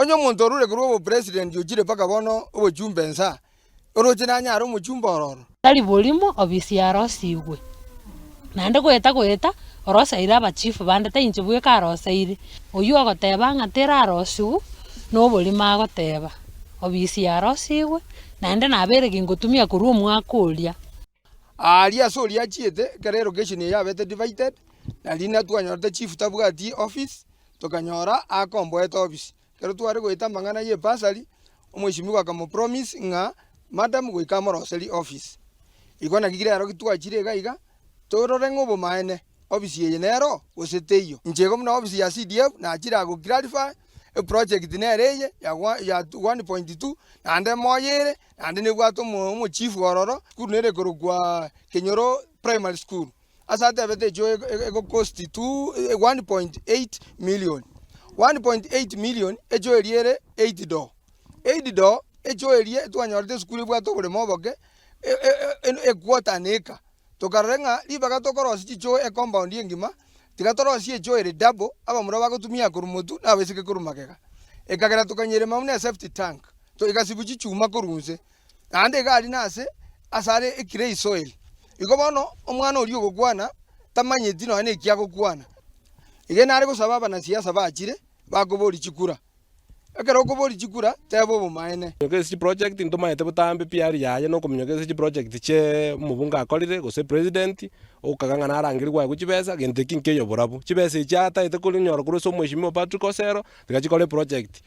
Onye omonto orure korwa obopresident ochire mpaka bono obochumbe nsa, oroche nanyare omochumbe ororo? Tari borimo obisi yarosigwe, naende goeta goeta oroseire abachifu bande tai inche bweka aroseire. Oyio ogoteba ng'a terarosigwe, na oborimo agoteba, obisi yarosigwe, naende nabeire gingotumia korwa omwaka oria. Aaria ase oria achiete, ekero elocation eye yabete divided, nari natwanyorete chief tabwati office, tokanyora akomboete office. Ekero tware goeta amang'ana ya ebursary, omweshimiwa akamopromise ng'a madam goika amoroserie office. Igo naki rero twachire iga iga, torore ng'a obomaene office eye nero gose teiyo. Inche igo buna office ya CDF nachire aa go clarify, eproject nere eye ya ya 1.2 naende moyo ere. Naende nebwate omochifu ororo, sukuru nere ekorokwa Kenyoro Primary School, ase atebete echio egocost 1.8 million. 1.8 million echio eria ere eight door, eight door echio eria twanyorete esukuru ebwate oboremo oboke equarter an acre. Tokarora ng'a ribaga tokorosia chichoo ecompound engima, tiga torosie echoo ere double, abamura bagotumia korwa motwe na abaiseke korwa magega. Ekagera tokanyerema buna esafety tank. Toigasibwa chichuma korwa inse, naende iga aria nase asare eclay soil. Igo bono omwana oria ogokwana tamanyeti nonya na eki agokwana. Iga nare gosaba abanasiasa bachire bakoboria chikura, ekero okoboria chikura teba obomaene. Kominyoka ase chiproject ntomaete botambe PR yaye na okominyoka ase chiproject chia omobunge akorire gose president, okaga ng'a narangerigwe aegwe chibesa, gento eki nkeiyo borabu. Chibesa echi ataete korinyora korwa ase omweshimiwa Patrick Osero, tiga chikore eproject.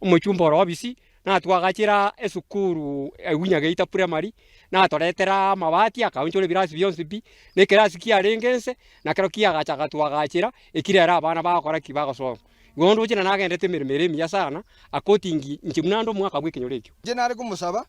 Omochumba ore obisi natwagachera esukuru Egunya Geita Primary, natoretera amabati akaonchora ebirasi bionsi pi, na ekerasi kiarenge nse, nakero kiagacha agatwagachera, ekio rero abana bagokora ki? Bagosoma. Igo ndoche na nagendete emeremo ere emiya sana, akotingi inche buna ande omwaka bwa ekenyoro ekio. Inche nare komosaba,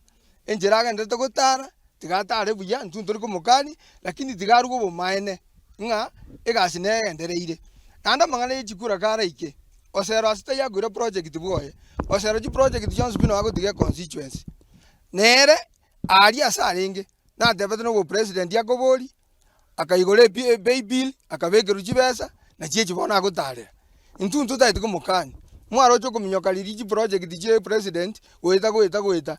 enchera agenderete gotara, tiga atare buya, intwe ntori komokania, lakini tiga arue obomaene ng'a egasi negendereire. Naende amang'ana ye chikura karaike, Osero ase taiyo akoira project bwoye, Osero chiproject chionsi pi noo agotiga econstituency. Nere aria ase arenge, natebete na obopresident akoboria, akaigora epi epay bill, akabekerwa chibesa, nachi echi bono agotarera. Intwe ntotagete komokania, mwaroche okominyoka riria chiproject chia president goeta goeta goeta.